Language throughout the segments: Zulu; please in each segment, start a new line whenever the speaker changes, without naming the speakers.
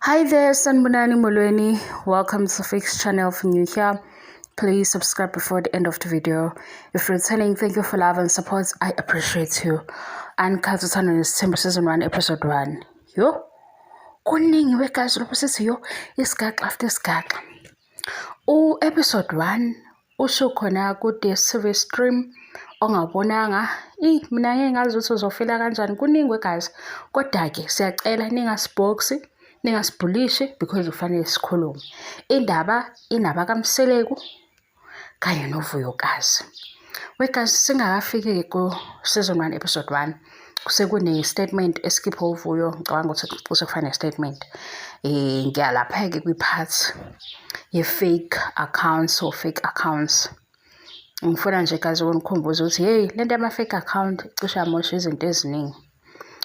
Hi there, Sanibonani Molweni. Welcome to Fix Channel. If you're new here, please subscribe before the end of the video. If you're returning, thank you for love and support. I appreciate you. Uncut Uthando Nesithembu Season 1, Episode 1. Yo, kuningi wegazi lokhu sithi yo, isigaxa after isigaxa. U-episode 1 usukhona ku-DStv Stream ongawubonanga. Mina ngeke ngazi ukuthi uzofila kanjani, kuningi wegazi. Kodwa-ke siyacela ningasibhoksi, ningasibhulishi because kufanele sikhulume. Indaba inaba kaMseleku kanye noVuyokazi. Wegazi, singakafiki-ke ku-season 1 episode 1, sekune-statement esikhiphe uVuyo. Ngicabanga ukuthi cishe kufana ne-statement. Ngiyalapha-ke kwi-part ye-fake accounts or fake accounts. Ngifuna nje gazi ukunikhumbuza ukuthi hey, lento yama-fake account cishe yamosha izinto eziningi.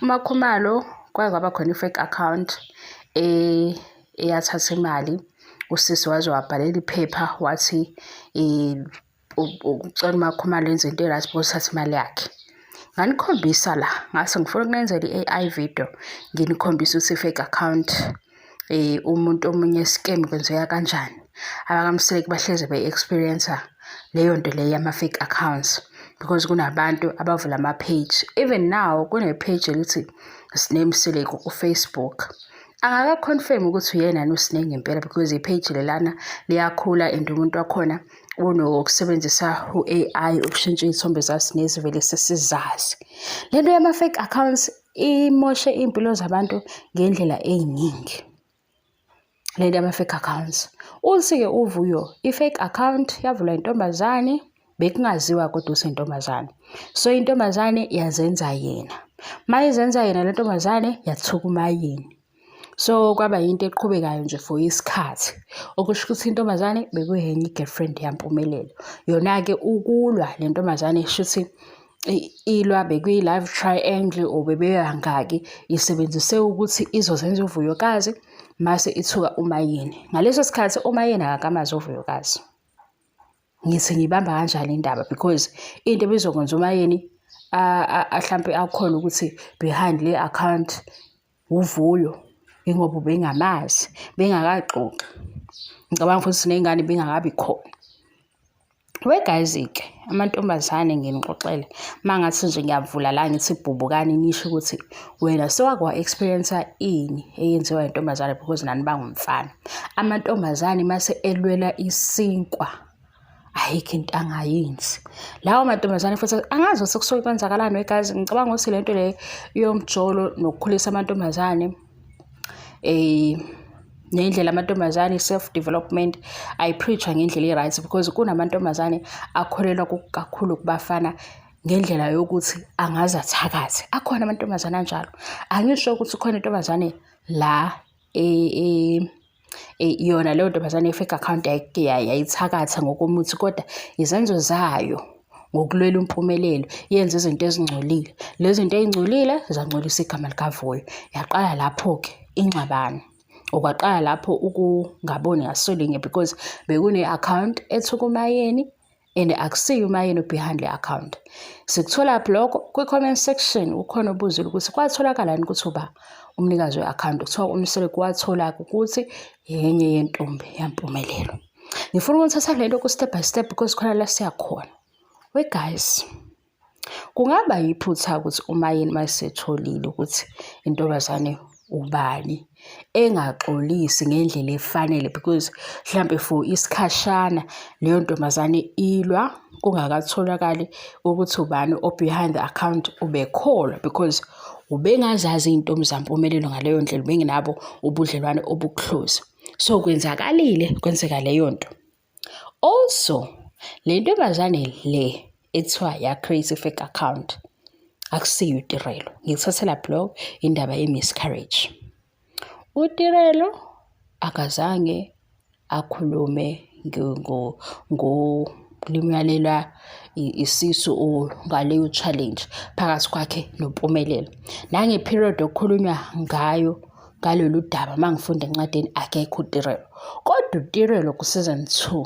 UMakhumalo kwake kwaba khona i-fake account eyathatha imali, usisi waze wabhalela iphepha wathi ucela uMakhumalo enze into e-right because uthatha imali yakhe. Nganikhombisa la, ngase ngifuna ukunenzela i-AI video, nginikhombise ukuthi i-fake account umuntu omunye scam kwenzeka kanjani. AbakaMseleku bahleze be-experience-a leyo nto leyo yama-fake accounts because kunabantu abavula ama-page. Even now kune-page elithi Sne Mseleku ku-Facebook. Angaka-confirm ukuthi uyena yini uSne ngempela because i-page lelana liyakhula and umuntu wakhona unokusebenzisa u-AI ukushintsha iy'thombe zaSne ezivele sesizazi. Le nto yama-fake accounts imoshe iy'mpilo zabantu ngendlela ey'ningi. Le nto yama-fake accounts. Uthi-ke uVuyo, i-fake account yavulwa intombazane, bekungaziwa kodwa ukuthi intombazane. So intombazane yazenza yena. Uma izenza yena le ntombazane yathuka uMayeni. So kwaba yinto eqhubekayo nje for isikhathi. Okusho ukuthi intombazane bekuyenye i-girlfriend yaMpumelelo. Yona-ke ukulwa le ntombazane shuthi ilwa bekuyi-love triangle or bebeyangaki, isebenzise ukuthi izozenza uVuyokazi mase ithuka uMayeni. Ngaleso sikhathi uMayeni akakamazi uVuyokazi. Ngithi ngiyibamba kanjani indaba because into ebizokwenza uMayeni hlampe akholwe ukuthi behind le account uVuyo ingoba ubengamazi, bengakaxoxi. Ngicabanga futhi ney'ngane bengakabi khona. We-guys-ke, amantombazane nginixoxele, uma ngathi nje ngiyavula la ngithi bhubukani nisho ukuthi wena sewake wa-experience-a ini eyenziwa intombazane because nani bangumfana. Amantombazane mase elwela isinkwa, ayikho into angayenzi. Lawo mantombazane futhi angazi ukuthi kusuke kwenzakalani we-guys, ngicabanga ukuthi le nto le yomjolo nokukhulisa amantombazane nendlela amantombazane self development ayi-preach-wa ngendlela e-right because kunamantombazane akholelwa kakhulu kubafana ngendlela yokuthi angaze athakathe. Akhona amantombazane anjalo. Angisho ukuthi khona intombazane la yona leyo ntombazane ye-fake account yayithakatha ngokomuthi, kodwa izenzo zayo ngokulwela impumelelo yenza izinto ezingcolile. Lezi zinto ey'ngcolile zangcolisa igama likaVuyo. Yaqala lapho-ke ingxabano. Okwaqala lapho ukungaboni ngasolinye because bekune-account ethuka uMayeni and akusiyo uMayeni behind le account. Sikutholaphi lokho? Kwi-comment section ukhona obuzile ukuthi kwatholakalani ukuthi uba umnikazi we-account. Kuthiwa uMseleku wathola ukuthi yenye yentombi yaMpumelelo. Ngifuna ukuthatha le nto ku-step by step because khona la siyakhona. We guys, kungaba yiphutha ukuthi uMayeni mayesetholile ukuthi intombazane ubani engaxolisi ngendlela efanele because mhlampe for isikhashana leyo ntombazane ilwa kungakatholakali ukuthi ubani o-behind the account, ubekholwa because ubengazazi iy'ntombi zaMpumelelo ngaleyo ndlela, ubengenabo ubudlelwane obu-close. So kwenzakalile, kwenzeka leyo nto. Also, le ntombazane le ethiwa ya-create i-fake account akusiyo uTirelo. Ngikuthathela blog indaba ye-miscarriage. UTirelo akazange akhulume ngokulinyalelwa isisu or ngaleyo challenge phakathi kwakhe noMpumelelo. Nange-period okukhulunywa ngayo ngalolu daba, uma ngifunda encwadini, akekho uTirelo. Kodwa uTirelo ku-season 2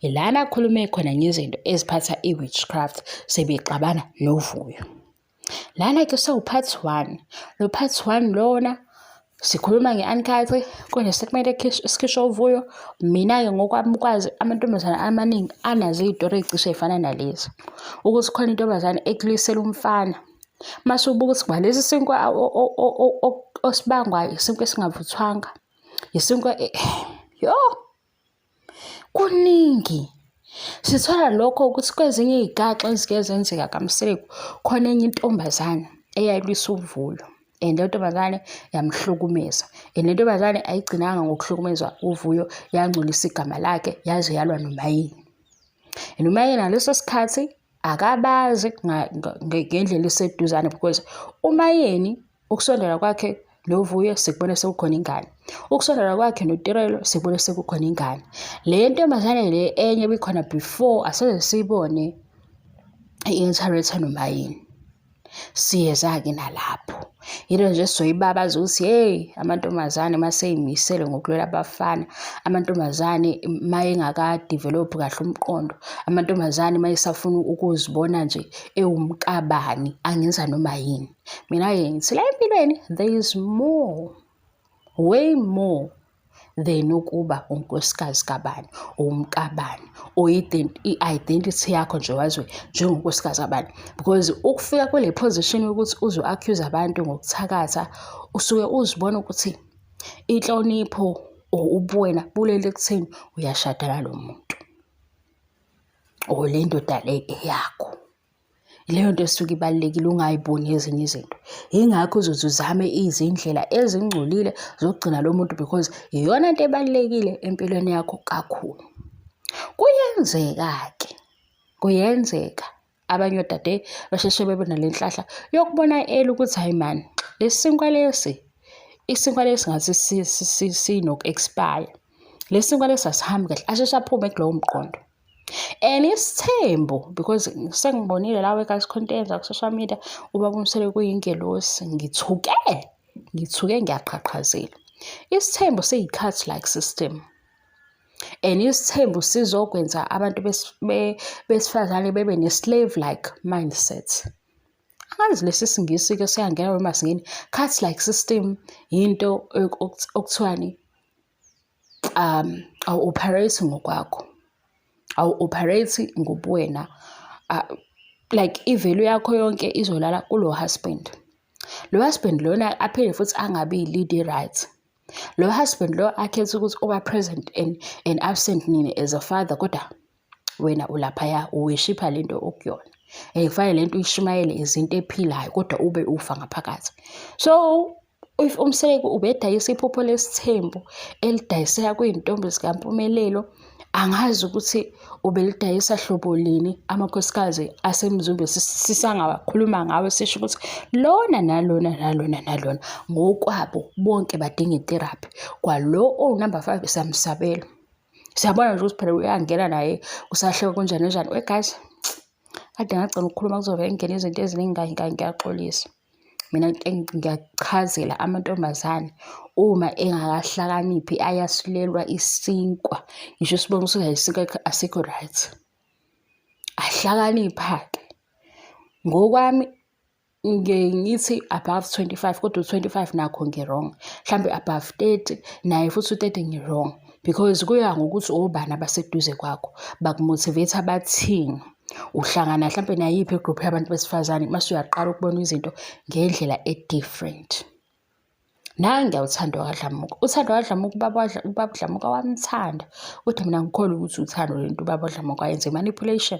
ilana akhulume khona ngezinto eziphatha i-witchcraft sebexabana noVuyo. Lana-ke sewu-part 1. Lo part 1 lona Sikhuluma nge-unculture kune-statement esikhishwa uVuyo. Mina-ke ngokwami ukwazi amantombazane amaningi anazo iy'tori ey'cishe y'fana nalezi. Ukuthi khona intombazane ekulisela umfana. Mase ubuka ukuthi kwalesi sinkwa osibangwayo isinkwa esingavuthwanga. Isinkwa yoh! Kuningi. Sithola lokho ukuthi kwezinye iy'gaxa ezike zenzeka kaMseleku khona enye intombazane eyayilwisa uVuyo and leyo ntombazane yamhlukumeza and le ntombazane ayigcinanga ngokuhlukumezwa uVuyo yangcolisa igama lakhe yaze yalwa noMayeni. And uMayeni ngaleso sikhathi akabazi ngendlela eseduzane because uMayeni Ukusondela kwakhe noVuyo sikubona sekukhona ingane. Ukusondela kwakhe noTirelo sikubona sekukhona ingane. Le ntombazane le enye ebikhona before asoze siyibone i-interact noma yini. Siyeza-ke nalapho. Yilo nje sizoyibabaza ukuthi hey amantombazane maseyimisele ngokulwela abafana, amantombazane mayengaka-develop kahle umqondo, amantombazane mayesafuna ukuzibona nje ewumkabani angenza noma yini. Mina-ke ngithi la empilweni there is more, way more than ukuba unkosikazi kabani, umkabani, or i-identity yakho nje waziwe njengonkosikazi kabani. Because ukufika kule position yokuthi uzo-accuse abantu ngokuthakatha, usuke uzibona ukuthi inhlonipho or ubuwena bulele ekutheni uyashada nalo muntu or le ndoda le eyakho. Leyo nto esuke ibalulekile ungayiboni ezinye izinto. Yingakho uzoze uzame izindlela ezingcolile zokugcina lo muntu because iyona nto ebalulekile empilweni yakho kakhulu. Kuyenzeka-ke, kuyenzeka abanye odade basheshe bebe nale nhlahla yokubona early ukuthi hhayi mani lesi sinkwa lesi, isinkwa lesi ngathi sinoku-expire. Lesi sinkwa lesi asihambi kahle, asheshe aphume kulowo mqondo. And isithembu because sengibonile la wekazi khona into eyenzeka ku-social media ubaba uMseleku kuyingelosi ngithuke ngithuke ngiyaqhaqhazela. Isithembu siyi-cult like system and isithembu sizokwenza abantu besifazane bebe ne-slave like mindset. Angazi lesi siNgisi-ke siyangena noma asingeni. Cult like system yinto okuthiwani awu-operate ngokwakho, awu-operate ngobuwena like i-value yakho yonke izolala kulo husband. Lo husband lona aphinde futhi angabi yi-lead e-right. Lo husband lo akhethe ukuthi uba present and absent nini as a father kodwa wena ulaphaya uweshipha le nto okuyona. And kufanele le nto uyishumayele izinto ephilayo kodwa ube ufa ngaphakathi. So if uMseleku ubedayisa iphupho lesithembu elidayiseka kwiy'ntombi zikaMpumelelo, angazi ukuthi ubelidayisa hlobo lini amakhosikazi aseMzumbe sisangawakhuluma ngawe sisho ukuthi lona nalona nalona nalona ngokwabo bonke badinga itherapy. Kwalo owunamba 5 siyamsabela. Siyabona nje ukuthi phela uyangena naye kusahlekwa kunjani njani. We guys, kade ngagcina ukukhuluma kuzobe kungena izinto eziningi ngiyaxolisa. Mina ngiyachazela amantombazane uma engakahlakaniphi ayasilelwa isinkwa. Ngisho sibona ukuthi isinkwa asikho right. Ahlakanipha-ke. Ngokwami ngike ngithi above 25 kodwa u-25 nakho ngi-wrong. Mhlampe above 30 naye futhi u-30 ngi-wrong because kuya ngokuthi obani abaseduze kwakho, baku-motivate-a bathini. Uhlangana hlampe nayiphi i-group yabantu besifazane mase uyaqala ukubona izinto ngendlela e-different. Nangiya uThando kaDlamuka. UThando kaDlamuka ubaba ubaba uDlamuka wamthanda. Kodwa mina angikholwa ukuthi uthando lento ubaba uDlamuka ayenze i-manipulation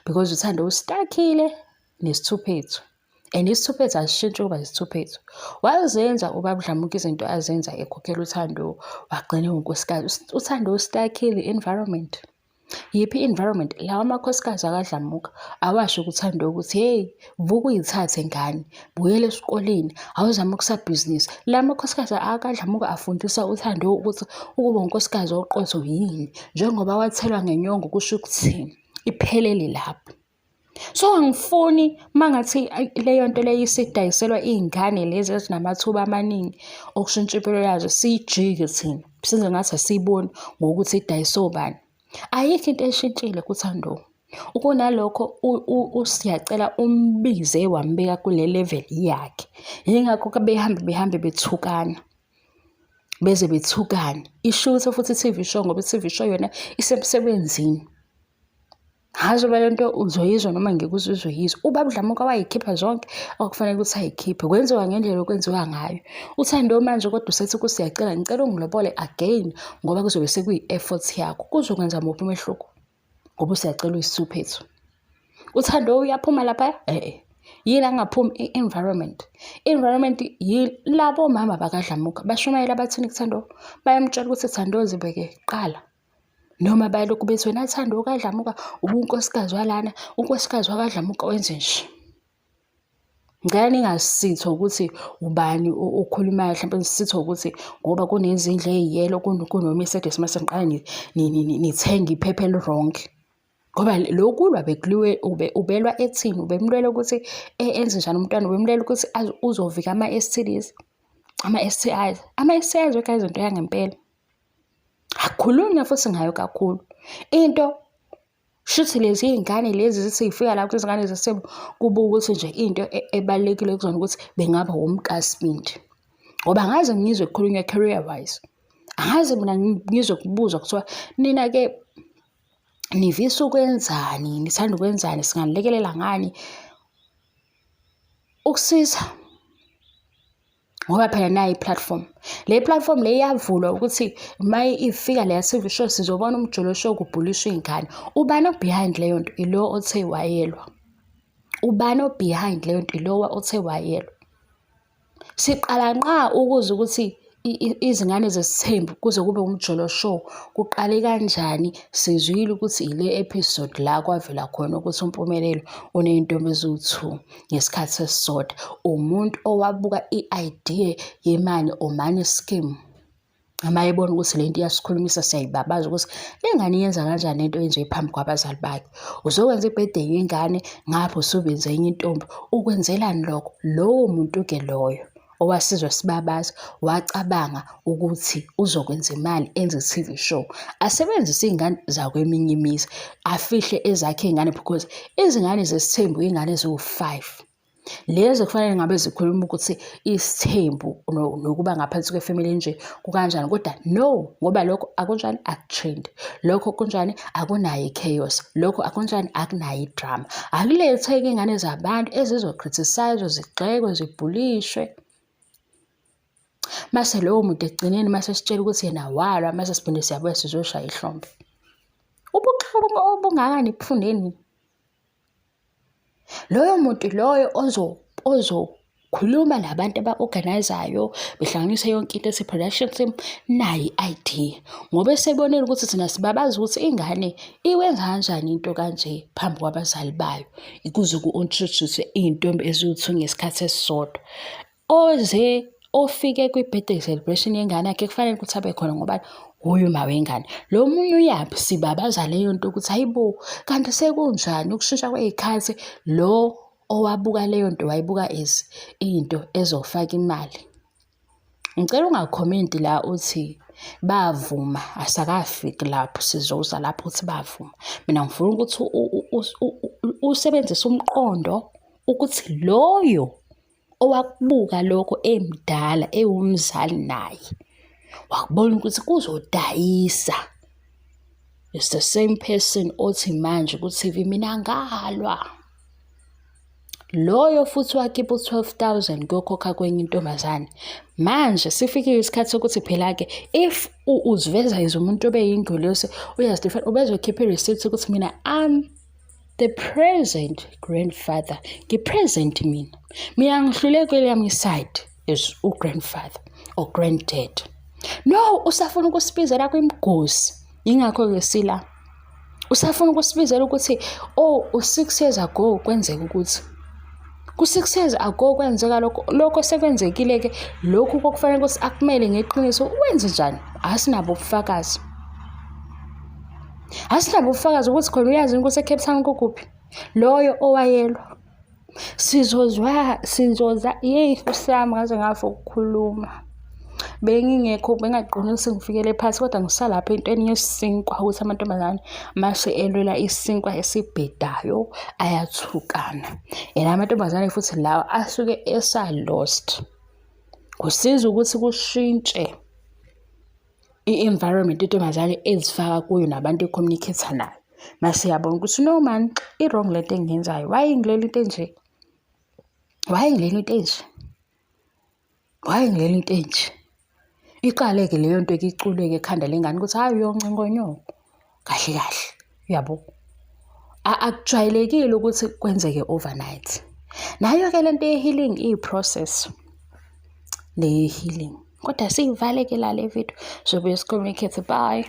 because uThando ustakile nesithuphethu and isithuphethu asishintshi ukuba isithuphethu. Wazenza ubaba uDlamuka izinto azenza ekhokhela uThando wagcina ewunkosikazi. UThando ustakile i-environment. Yiphi i-environment? Lawa amakhosikazi akadlamuka awasho kuThando ukuthi hey vuka uyithathe ngane, buyela esikoleni, awuzame ukusabhizinisi. La makhosikazi akadlamuka afundisa uThando ukuthi ukuba unkosikazi oqotho yini, njengoba wathelwa ngenyongo kusho ukuthini. Iphelele lapho. So angifuni mangathi leyo nto leyo isidayiselwa iy'ngane lezi ezinamathuba amaningi okushintsha impilo yazo siyijike thina senze ngathi asiyiboni ngokuthi idayise obani. Ayikho into eshintshile kuThando. Kunalokho uSiyacela umbize wambeka kule level yakhe. Yingakho behambe behambe bethukana. Beze bethukane. Ishuthe futhi i-TV show ngoba i-TV show yona isemsebenzini. Ngazi uba lento uzoyizwa noma ngeke uze uzoyizwa. Ubaba uDlamuka wayikhipha zonke okufanele ukuthi ayikhiphe. Kwenziwa ngendlela okwenziwa ngayo. Uthando manje kodwa usethi ukuthi siyacela ngicela ungilobole again ngoba kuzobe sekuyi-effort yakho. Kuzokwenza muphi umehluko? Ngoba usiyacela uyisuphethu. Uthando uyaphuma lapha? Eh. Yini angaphumi i-environment. I-environment yilabo mama bakaDlamuka bashumayela bathini kuThando? Bayamtshela ukuthi Thando zibeke kuqala. Noma balokhu bethi wena Thando kaDlamuka ubunkosikazi walana, unkosikazi wakaDlamuka wenze nje. Ngicela ningasitho ukuthi ubani okhulumayo hlampe nisitho ukuthi ngoba kunezindlu ey'yelo kuno-Mercedes mase niqala nithenge iphepha eli-wrong. Ngoba lokulwa bekuliwe ubelwa ethini, ubemlwela ukuthi enze njani umntwana, ubemlwela ukuthi uzovika ama-S_T_Ds, ama-S_T_Is. Ama-S_T_Is guys into yangempela. Akukhulunywa futhi ngayo kakhulu. Into shuthi lezi iy'ngane lezi zithi y'fika la kwizingane zasebo kuba ukuthi nje into e, ebalulekile kuzona ukuthi bengaba womkasibindi. Ngoba angaze ngizwe kukhulunywa career wise. Angaze mina ngizwe kubuzwa kuthiwa nina-ke nivisa ukwenzani, nithanda ukwenzani, singanilekelela ngani ukusiza. Ngoba phela nayi i-platform. Le platform le iyavulwa ukuthi uma ifika leya TV show sizobona umjolo show kubhulishwa iy'ngane. Ubani o-behind leyo nto? Ilo othe wayelwa. Ubani o-behind leyo nto? Ilowa othe wayelwa. Siqala nqa ukuzwa ukuthi izingane zesithembu kuze kube umjolo show kuqale kanjani sizwile ukuthi ile episode la kwavela khona ukuthi uMpumelelo uney'ntombi eziwu-two ngesikhathi esisodwa umuntu owabuka i-idea yemali or money scheme uma ebona ukuthi le nto iyasikhulumisa siyayibabaza ukuthi le ngane iyenza kanjani lento enje phambi kwabazali bakhe uzokwenza i-birthday yengane ngapho usubenze enye intombi ukwenzelani lokho lowo muntu-ke loyo owasizwa sibabaza wacabanga ukuthi uzokwenza imali enze i-TV show asebenzise iy'ngane zakweminye imizi afihle ezakhe iy'ngane because izingane zesithembu iy'ngane eziwu-five lezi kufanele ngabe zikhuluma ukuthi isithembu nokuba ngaphansi kwefamily nje kukanjani kodwa no ngoba lokho akunjani akutrend lokho kunjani akunayo i-chaos lokho akunjani akunayo i-drama akuletheke iy'ngane zabantu ezizo-criticize zigxekwe zibhulishwe mase lowo muntu ekugcineni mase sitshela ukuthi yena walwa mase siphinde siyabuya sizoshaya ihlombe ubuxoki obungaka nibufundeni Loyo muntu loyo ozokhuluma nabantu aba-organise-ayo behlanganise yonke into ethi-production team, nayi i-idea. Ngoba esebonile ukuthi thina sibabaza ukuthi ingane iwenza kanjani into kanje phambi kwabazali bayo, kuze ku-introduce-we iy'ntombi eziwu-two ngesikhathi esisodwa. Oze ofike kwi-birthday celebration yengane yakhe kufanele ukuthi abe khona ngoba wuye uma wengane. Lo munye uyaphi? Sibabaza leyo nto ukuthi hayi bo, kanti sekunjani ukushintsha kwey'khathi. Lo owabuka leyo nto wayibuka as into ezofaka imali. Ngicela ungakhomenti la uthi bavuma, asakafiki lapho sizoza lapho ukuthi bavuma. Mina ngifuna ukuthi usebenzise umqondo ukuthi loyo owakubuka lokho emdala ewumzali naye wakubona ukuthi kuzodayisa it's the same person othi manje ku-TV mina ngalwa loyo futhi wakhipha u-12,000 kuyokhokha kwenye intombazane manje sifikile isikhathi sokuthi phela-ke if uziveza as umuntu obeyingelosi uyazidefend ubezokhipha i-receipt ukuthi mina am the present grandfather ngi-present mina mina ngihlule kwelami side as u-grandfather or granddad no usafuna ukusibizela kwimigosi yingakho-ke sila usafuna ukusibizela ukuthi oh u-six years ago kwenzeka ukuthi ku-six years ago kwenzeka lokho lokho sekwenzekile-ke lokhu kokufanele ukuthi akumele ngeqiniso wenze njani asinabo ubufakazi Asinabo ubufakazi ukuthi khona uyazi ukuthi eCape Town kukuphi. Loyo owayelwa. Sizozwa sizoza yeyi Nkosi yami ngaze ngafa ukukhuluma. Bengingekho bengaqoni ukuthi ngifikele phansi kodwa ngisalapha entweni yesinkwa ukuthi amantombazane mase elwela isinkwa esibhedayo ayathukana. And amantombazane futhi lawa asuke esa-lost. Kusiza ukuthi kushintshe. I-environment intombazane ezifaka kuyo nabantu e-communicate-a nayo. Mase iyabona ukuthi no man, i-wrong lento engiyenzayo. Why ngilwela into enje? Why ngilwela into enje? Why ngilwela into enje? Iqale-ke leyo nto ke iculeke ekhanda lengane ukuthi hhayi uyoncenga onyoko. Kahle kahle, uyabo? Akujwayelekile ukuthi kwenzeke overnight. Nayo-ke le nto ye-healing iyi-process le ye-healing. Kodwa siyivale-ke la le video. Sobuye si-communicate. Bye.